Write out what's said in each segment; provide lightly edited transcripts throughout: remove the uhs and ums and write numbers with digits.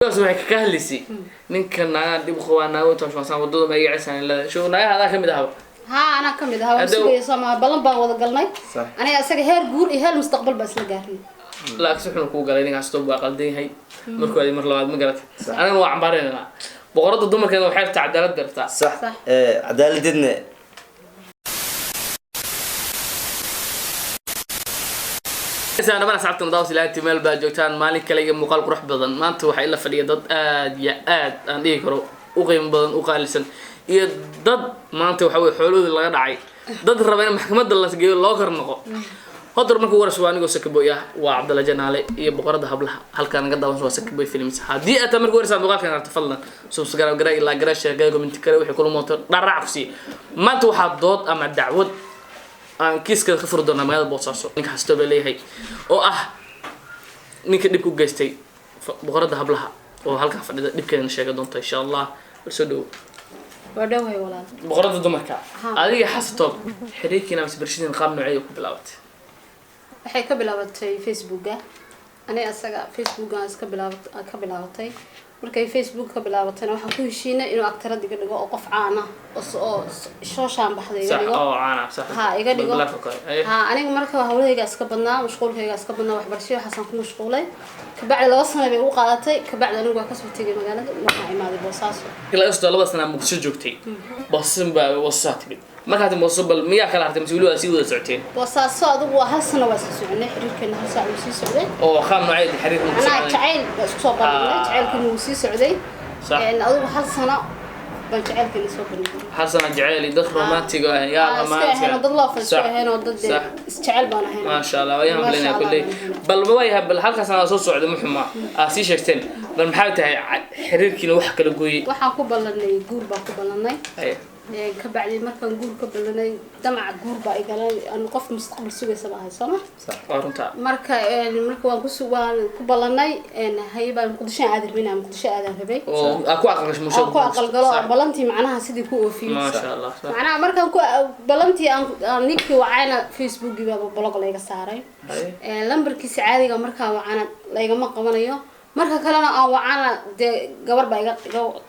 Waxay ka hadlaysay ninka naagaan dhib u qabaa, naago inta shubansan wadada ma iga cesaan leedahay. Show naagaha adaa kamid ahaba. Haa, anaa kamid ahaa, waan Hadda- sugaya sooma, ballan baan wada galnay. Sax. Aniga isaga heer guur iyo heer mustaqbal baa isla gaarnay. Laakiin si xun kuu galay ninkaas tob, waa qaldan yahay. Markuu aadi mar labaad ma garatay, anigana waa cambaaraynaa. Boqorada dumarkeena waxay rabtaa cadaalad bay rabtaa. Sax. Sax. Cadaaladeedna. Dhamaan asxaabtan daawis ilaanti meel baa joogtaan, maalin kale iyo muuqaal qurux badan. Maanta waxaa ila fadhiya dad aad iyo aad aan dhihi karo u qiimo badan, u qaalisan, iyo dad maanta waxa weye xoolahoodii laga dhacay, dad raba in maxkamadda la geeyo loo kor noqo. Hodar marka ugu horeysa waa anigoo Sakaboy ah, waa Cabdalla Janaale iyo boqorada hablaha. Halkaan naga daawan waa Sakaboy Films. Haddii aad tahay marka ugu horeysa aad muuqaalkan aragto, fadlan subscribe gara, ilaa gara, share gara, comment kale, wixii kula mooto dharaac ku sii. Maanta waxaa dood ama dacwad aan kiiska ka furi doonaa magaalada Boosaaso ninka xasto baa leeyahay oo ah ninka dhibka u geystay boqorada hablaha oo halkaa fadhida, dhibkeedana sheega doonta insha Allah. Bal soo dhowo. Waa dhowhay walaal. Boqorada dumarka. Ha. Adiga Xasatoob, xiriirkiina mise barashadiina qaab noocee ku bilaabatay? Waxay ka bilaabatay Facebooka. Aniga isaga Facebookan iska bilaabat ka bilaabatay. Markay Facebook ka bilaabatayna waxaan ku heshiinay inuu actorad iga dhigo oo qof caan ah oo oo shooshaan baxda iga Sax. dhigo. Oo caana, sax. Ha, iga dhigo. Balbilaaf oo kale. Aye. Ha, aniga marka hawlahayga iska badnaa, mashquulkayga iska badnaa, waxbarashada waxaasaan ku mashquulay. Kabacdi 2 sano bay ugu qaadatay. Kabacdi anigu waa kasoo tegay magaalada, waxaan imaaday Boosaaso. Ilaa istoo 2 sana Muqdisho joogtay, Boosaaso baa Boosaasaa timid. Markaa timid Boosaaso, bal miyaa kala hartay mise weli waa sii wada socoteen? Boosaaso adigu waa hal sano waa isla soconay, xiriirkeena hal saac wuu sii socday. Oo qaab noocee xiriirka ku Anaa soconay? Jacayl baa isku soo bandhignay. Jacaylkiina wuu sii socday. Sax. Adigu hal sano baan jacaylkeena soo bandhignay. Hal sana jacayl iyo dad romantic ah yaa Iska romantic. ahayn oo dad love isku ahayn oo dad dee Sax. isjecel baan ahayn. Maasha Allah, wayaan Maasha malinaya Allah kulley. baan ahayn. Bal waayahay, bal halkaas aan soo socday muxuma aad sii sheegteen, bal maxay tahay xiriirkiina wax kala gooyey? Waxaan ku ballanay guur baan ku ballanay. Aye. Kabacdi markaan guur ka ballanay, damaca guur baa igalay, aan qof mustaqbal sugaysa baa ahay sooma. Waa runta. Marka marka waan ku waan ku ballanay, haye baan Muqdisho aan aadi rabay, inaan Muqdisho aadaan rabay. Oo aad ku aqal gasho musho. Aan ku aqalgalo, aan ballantii macnaha sidii ku oofiyo. Maasha Allah, sax. Macnaha markaan ku ballantii aan ninkii wacayna, Facebookii baaba block layga saaray. Haye. Lambarkiisa caadiga markaa wacana laygama qabanayo, marka kalena aan wacana dee gabar baa iga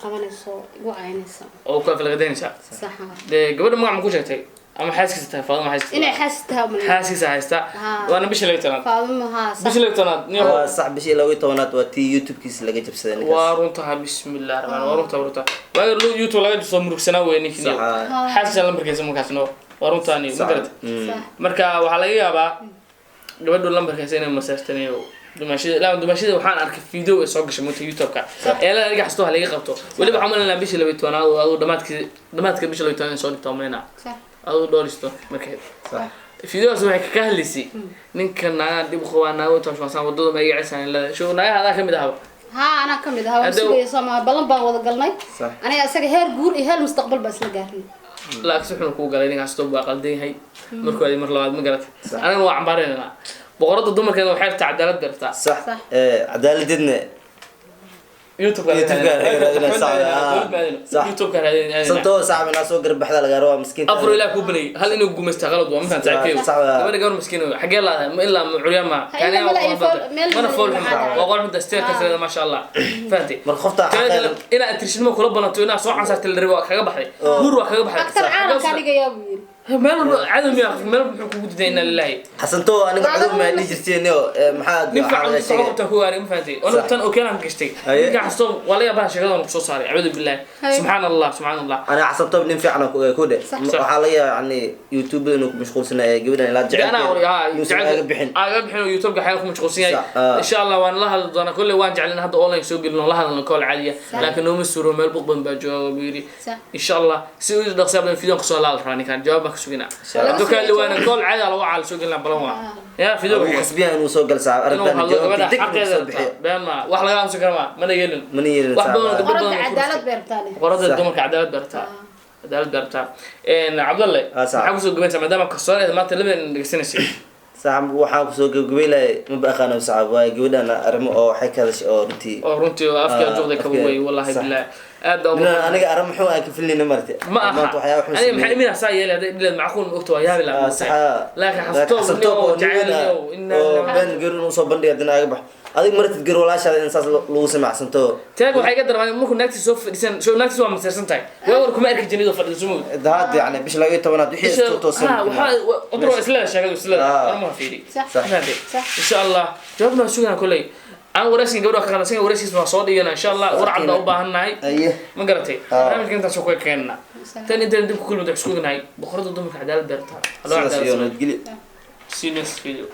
qabanayso, igu caynaysa. Oo ku aflagadaynaysaa. Saxa. Dee gabadha magac ma ku sheegtay ama xaaskiisa tahay Faaduma xaaskiisa? Inay xaasis tahay uma leeyahay. Xaaskiisa haysta. Ha. Waana bishii 12aad. Faaduma, haa, sax. Bishii 12aad niyo. Waa sax, bishii 12aad waa tii YouTube-kiisa laga jabsaday ninkaas. Waa runtaha, bismillahi raxmaan, waa runta, waa runta. Waaga YouTube laga soo murugsanaa wey ninkii niyo. Sax. Xaaskiisa lambarkiisa markaas no, waa runtaa niyo, ma garatay? Sax. Marka waxaa laga yaabaa gabadhu lambarkaas inay masaartanayo dumaashada laa dumaashada. Waxaan arkay video ay soo gashay mugta YouTube-ka ee la aniga xasto ha laga qabto. Weliba waxaan umaleynaa bishii 12aad oo aduu dhamaadkii dhamaadka bisha 12aad inay soo dhigto umaleynaa. Sax. Aduu dhooristo markeed. Sax. Videodaas waxay ka hadlaysay ninka naagaan dhib u qabaa, naago inta shubansan wadada ma iga cesaan leedahay. Show naagaha adaa kamid ahaba. Haa, anaa kamid ahaa, waan Hadda- sugaya sooma, ballan baan wada galnay. Sax. Aniga isaga heer guur iyo heer mustaqbal baa isla gaarnay. Laakiin si xun kuu galay ninkaas tob, waa qaldan yahay. Markuu aadi mar labaad ma garatay, Sax. anigana waa cambaaraynaa. Boqorada dumarkeena waxay rabtaa cadaalad bay rabtaa. Sax. Sax. Cadaaladeedna. YouTube-ka YouTube-ka raadinaysa, sax. YouTube-ka raadinaysa. Santoo sax minaa soo garbaxda laga rabaa miskiinta. Afro ilaah kuu banayay hal inuu gumaysta qalad waa, ma fahamta saaxiibkeygu? Sax. Gabadha gabar miskiin wey, xagee laadahay ma ilaa ma curyaa ma Ha, ilaa mala iyo meel mana fool xuma. maxaa Waa qol xunta steerka sideeda, maasha Allah, fahantay? Marka qofta Teeda kale, xaqeeda inaad tirshinimo kula ballanto, inaad soo cansaartay la rabay, waa kaga baxday, guur waa kaga baxday. Aktar caalam kaa dhigayaa buu yiri. Meel walba cadow miyaa, meel walba muxuu kugu diiday? Inna lillahi. Xasantoo aniga cadow maa dhihi jirteen oo maxaa Nin waxaa fiican laga soo sheegay? qabta ku waari, ma fahantay? Anigu Sax. tan oo keenan gashtay. Haye. Ninka xasto waa la yaabaa sheekadan ku soo saaray, acuudu billahi. Haye. Subxaan Allah, subxaan Allah. Aniga Xasantoo nin fiican oo ku dhe. Sax. Waxaa laga yaabaa yani YouTube inuu ku mashquulsanaa ee gabadhan ilaa Anaa jecelkeeda inuusan aaga bixin. Aaga bixin oo YouTube-ka xayal ku mashquulsan yahay. Sax, ah. Insha Allah waan la hadli doonaa kolley, waan jeclin hadda online soo gelino, la hadalno call caadiya, laakiin nooma suuro, meel buq badan baa jooga buu yidhi. Sax. Insha Allah si uu dhaqsiya badan video kasoo laal rabaa ninkan, jawaab baan ka suginaa. Allah. Hadduu kaa liwaana call caadi ah lagu caal soo gelina, balan waa ya video. Wuu khasbiyaa inuu soo galo saaxiib, Inuu arrintan hadlo jawaab gabadha degdeg inuu xaqeeda soo bixiyo. been ma wax laga aamusi kara ma mana yeelin. Mana yeelin, wax badan oo saaxiib. gabdho Qoradda badan oo ku cadaalad bay rabtaa leh. Qorada Sax. dumarka cadaalad bay rabtaa, cadaalad bay rabtaa. Cabdalle, Ah, sax. maxaa kusoo gabaysaa maadaama kalsooneeda maanta labadan dhegeysanaysay? Saaxiib, waxaan kusoo gabagabay lahay maba aqaano saaxiib, waayo gabadhan arrimo oo waxay ka hadashay oo runtii Oo runtii oo afka juqday kaba afka- wey wallahi. Sax. Billahi aad baa ugu Ninaan aniga arrin muxuu aan ka filinayna marti ma aha. maanta waxyaaba xun Aniga maxay sameeyey. imina saa yeelay hadday dhileed macquul ma ogta, waa yaabi lahaa. Ah, saxa. Laakiin xasatoob xasatoob oo jecel nin yow, inna oo lillahi. been garin usoo bandhiga dina aga bax. Adig maratid gar walaashaada in saas lagu samacsanto. Teeg waxay iga darmaan markuu naagtiisa soo fadhiisan, soo naagtiisa waa masirsan tahay. Waa war kuma arki jirin iyadoo fadhida soo mugdi. Hadda yani bisha 12aad wixii isku toosan. Ha, waxaa waa isleeda sheegadu isleeda. Ah. Anuma fiiri. Sax. Fahantay? Sax. Insha Allah jawaabna waan suganaa kolley. Aan wareysiga gabadha ka qadan, isaga wareysigiisa waan soo dhigana insha Allah. War cad baa u baahannahay. Aye. Ma garatay? Ah. Barnaamijka intaas ku keenna. Tan intaan dib ku kulmi doon, isku ognahay boqorada dumarka cadaalad beertaa. Sidaas iyo nabadgelyo. See you next video.